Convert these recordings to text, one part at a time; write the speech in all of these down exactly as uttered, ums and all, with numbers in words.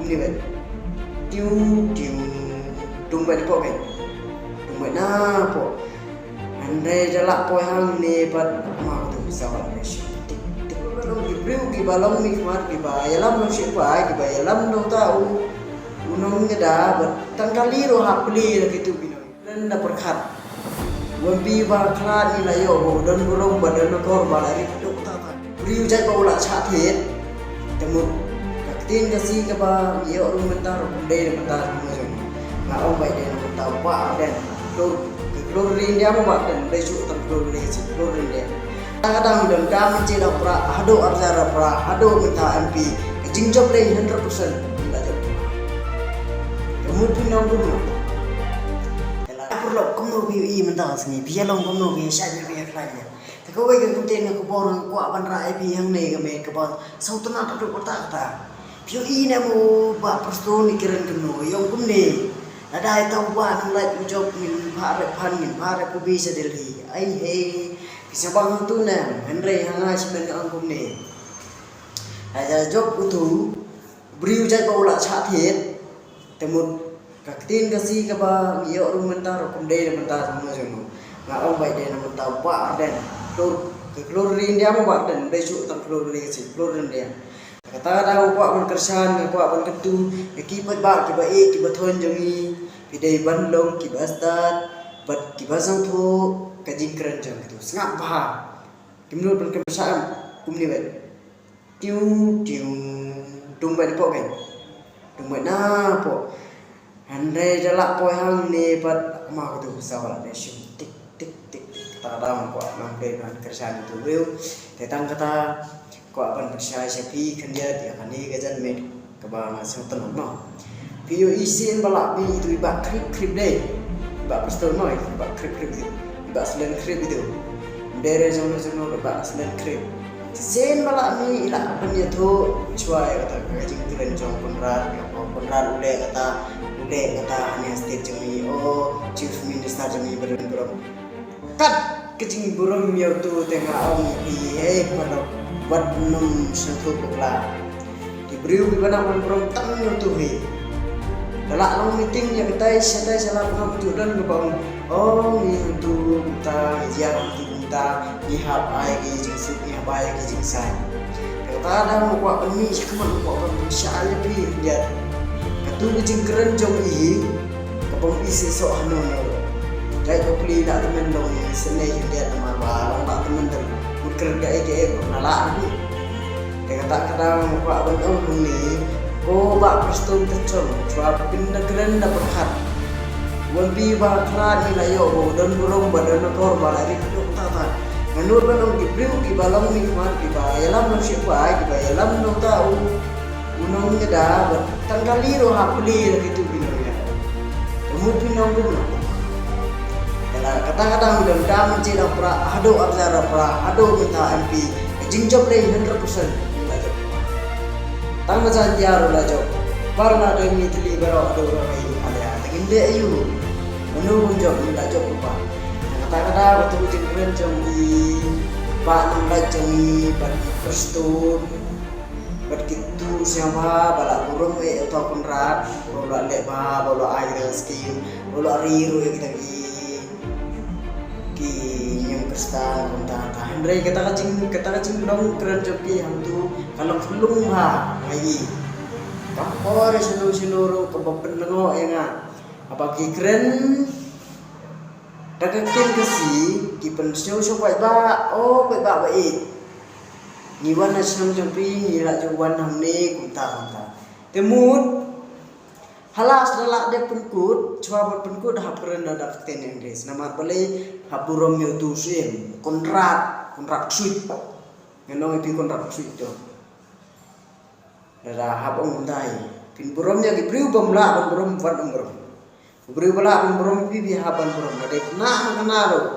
Ni bad. Tiu, tiu. Tung bad ni pok kan. Tung bad na pok. Hynrei da lah poi hangne pat ma tu sa wala ni shi. Tik, tik. Ki briew kiba long mihkhmat kiba ïalam long shi pa kiba ïalam long ta u. U nongïada bad tang kali ruh ha pli la kitu ki nong. Lynda pyrkhat. Wan pi ba khlad ngi la ïoh ba u don burom ba don akor ba la rit duk ta ta. Briew jait ba u la shah thied. Te mut ka ktien Khasi kaba ngi ïoh ruh mynta ruh kum dei na mynta ruh kumno jong. Nga ong ba dei na mynta ba den. Klur, klur ri India mo ba den dei shu tang klur ri si klur ri India. Kadang don ka mynta da pra hado arjar pra hado mynta M P. Ka jingjop dei hundred percent. Ka mut phi nong kumno. Te la pyrlok kumno phi ïohi mynta ka sngi, phi ïa long kumno phi ïa shait ne phi ïa khlaiñ ne. Te kawei ka kyntien nga kwah ban rah ïa phi hangne ka met kaba sngewtynnat haduh katta katta. Phi ïohi ne mo Bah Prestone i kren kumno, i ong kumne. Lada ïa tau Bah Nonglait u jop ngin phah rep phan ngin phah rep kubi sha Delhi. Ai hei, phi sngewbha hangtu ne, hynrei ha nga shu men nga ong kumne. Lada jop utu, briew jait ba u la shah thied. Te mut ka ktien Khasi kaba ngi ïoh ruh mynta ruh kum dei na mynta ruh kumno jong no. Nga ong ba dei na mynta ba den. Klur, ka klur ri India mo ba den, dei shu tang klur ri Khasi, klur ri India. Kata kata nga kwah ban kyrshan, nga kwah ban kyntu ïa ki paidbah kiba ïeit kiba thoiñ jong ngi. Phi dei ban long kiba stad bad kiba sngewthuh ka jingkren jong kitu. Sngap bha. Kim nud ban kyrshan kumne bad. Tiu, tiu. Tung bad ni pok kan. Tung bad na pok. Hynrei da lah poi hangne pat ma ka tu sa wala ne shim tik tik tik tik. Kata da ma kwah nang dei ban kyrshan tu briew. Te tang kata kwah ban pynshai sha phi khyndiat ïa kane ka janmiet kaba nga sngewtynnat mo. Phi ïohi sien ba lah mih itu i Bah Krip Krip dei. I Bah Prestone mo, i Bah Krip Krip itu. I Bah Slen Krip itu. Dei re jong no jong no i Bah Slen Krip. Sien ba lah mih i lah ban ïathuh shuwa ïa kata ka jingkren jong Conrad, ïa ko Conrad u leh kata, u leh kata ha nia state jong ngi, o Chief Minister jong ngi ba don burom. Kat ka jingburom ïa utu te nga ong ïa phi, hei paralok, wat nym sngewthuh bakla. Ki briew kiba nang ban burom tang ïa utu hi. Ka lah long meeting ïa katai shatai sha lad ngam ju don kaba ong, o ngi hangtu kumta, ngi jia hangtu kumta, ngi hap ai ki jingsuk, ngi hap ai ki jingsai. Te kata da nga kwah ban mih sha khmat, nga kwah ban pynshai ïa phi ïa. Katu ka jingkren jong i hi, kaba ym i seisoh hano hano. Jait ba pli lah tymmen long i sene hi ïa namar ba long lah tymmen tang mut kren kaei kaei ba nga lah ruh. Te kata kata nga kwah ban ong hangne, ko Bah Prestone Tynsong, shuwa phin da kren da pyrkhat. Wan pi ba khlad ngi la ïoh ba u don burom ba don akor ba la rit duk ta ta. Nga nud ban ong ki briew kiba long mihkhmat kiba ïalam long shipara kiba ïalam long ta u. U nongïada bad tang kali ruh ha pli la kitu ki nongïada. Te mut phi nong kumno. Te la kata kata ngi don ka mynta da pra haduh arjar pra haduh mynta M P. Ka jingjop dei hundred percent. Tang ma Jaintia ruh la jop. Par la dei ngi tylli baroh haduh ruh ngi ale ha. Te ngin dei ayu. Mano bym jop ngi la jop kumba. Kata kata ba tu jingkren jong i Bah Nonglait jong i Bah Prestone. Bad kitu sngewbha ba la burom ïa uta u Conrad, ba la leh bha, ba la ai kita ki skim, ba la ri ruh ïa kita ki, ki niam Khristan kumta ta. Hynrei kata ka jing, kata ka jinglong kren jong ki hangtu ka long khlung bha ngi. Kam por shano shano ruh kaba pynlyngngoh ïa nga. Haba ki kren da ka ktien Khasi ki pynsngew sha paidbah, o paidbah ba ïeit. Ngi wan na shnong jong phi, ngi la ju wan hangne kumta kumta. Te mut ha la sdang la dep pynkut, shuwa ban pynkut hap kren da ka ktien English. Namar balei? Hap burom ïa utu u syiem Conrad, Conrad Ksuid. Ngan ong ïa phi Conrad Ksuid to. Lada hap ong kumta hi. Phin burom ïa ki briew bym lah ban burom, wat ym burom. Ki briew ba lah ban burom phi, phi hap ban burom. Lada khynnah ma khynnah ruh.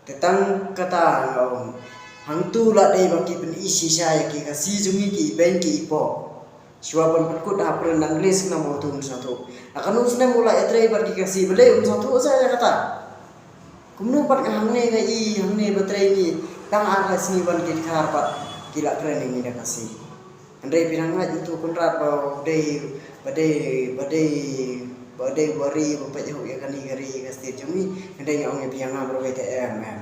Te tang kata nga ong. Hangtu la dei ba ki pyni shisha ïa ki Khasi jong ngi ki ibeiñ ki ipoh. Shuwa ban pynkut hap kren English khnang ba utu un sngewthuh. La kano snem u la ïatrei bad ki Khasi, balei un sngewthuh sa ïa kata. Kumno pat nga hangne nga i, hangne ba trei ngi, tang ar lai sngi wan ki dkhar pat ki la kren ïa ngi da Khasi. Hynrei phi nang ngeit uto u Conrad ba u dei, ba dei, ba dei, ba dei u ri ba peit hok ïa kane ka ri ka state jong ngi. Hynrei nga ong ïa phi, nga ngam ruh te em em.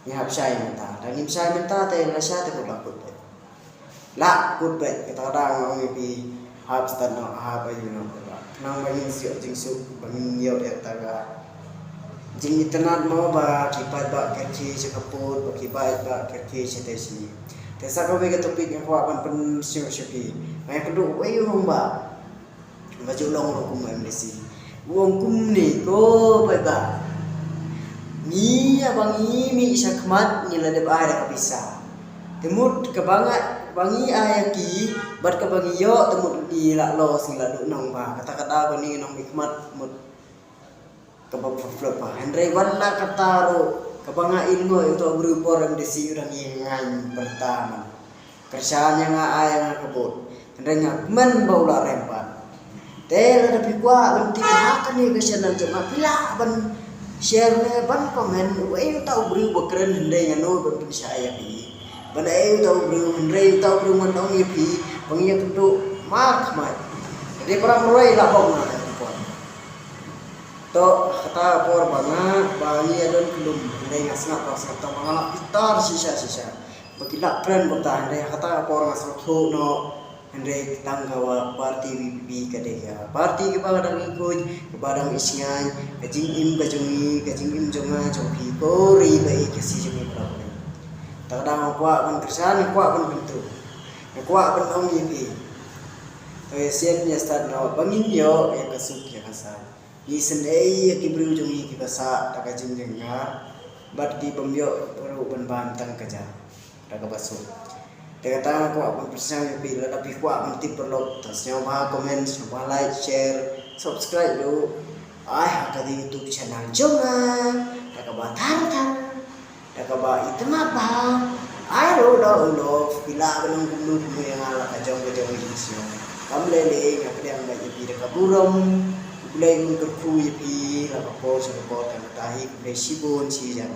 Ngi hap shai mynta. Tang ngim shai mynta te la shai te kut la kut beit. La kut beit, kata ka daw nga ong ïa phi, hap stad noh, hap aiu noh. Khnang ba ngin ïoh jingsuk, ba ngin ïoh ïa kata ka jingitynnad mo, ba ki paidbah kyrkieh sha ka pud, ba ki paidbah kyrkieh sha te shi. Te sa kawei ka topic nga kwah ban pynsngew sha phi. Nga ïakynduh uwei u rangbah ba ju long ruh kum u M D C. U ong kumne, ko paidbah, ngi haba ngi mih sha khmat ngi la dep ai da ka pisa. Te mut kaba nga, ba ngi ai ïa ki bad kaba ngi ïoh, te mut ngi la loss, ngi la duh nongbah. Kata ka daw kane ngi nang mih khmat mut kaba flop ba. Hynrei wat la kata ruh, kaba nga ïohi, uto u briew por M D C u dang ïeng, nga pyrta man. Kyrshan ïa nga, ai ïa nga ka vote. Hynrei nga kmen ba u la rem pat. Te lada phi kwah ban tip ha kane ka channel jong nga, phi lah ban share ne ban comment. Uei uta u briew ba kren hynrei nga nud ban pynshai ïa phi. Ban ei uta u briew, hynrei uta u briew ngan ong ïa phi ba ngi ïakynduh markhmat. Te para marwei, la bok nga ka por. To, kata ka por ba nga, ba ngi ïa don kyllum, hynrei nga sngap, ba sngap tang ba nga la bitar shisha shisha. Ba ki la kren kumta, hynrei kata ka por nga sngewthuh noh. Hynrei tang ka wa party V P P ka dei ka party kaba dang ïakynduh, kaba dang ïasngewthuh ka jingim ka jong ngi, ka jingim jong nga jong phi, ko ri ba ïeit ka shi jong ngi parabangeit. Te ka daw nga kwah ban kyrshan, nga kwah ban kyntu, nga kwah ban ong ïa phi. To ïa sien ïa stad noh ba ngin ïoh ïa ka suk ïa ka saiñ. Ngi sngewthuh ïa ki briew jong ngi kiba sah da ka jingjynjar bad ki bym ïoh ruh ban bam tang ka ja da kaba suk. Te kata nga kwah ban pynsngew ïa phi, lada phi kwah ban tip paralok, to sngewbha comment, sngewbha like, share, subscribe ruh. Ai ha ka YouTube channel jong nga da kaba thar thar. Da kaba itynnad bha, ai ruh da u love, phi lah ban ong kumno kumno ïa nga la ka jong ka jong i sngewbha. Kam lei lei nga pdiang ba ïa phi da ka burom. U Blei un kyrkhu ïa phi la ka por sha ka por, tang kata hi, U Blei shibun shihajar.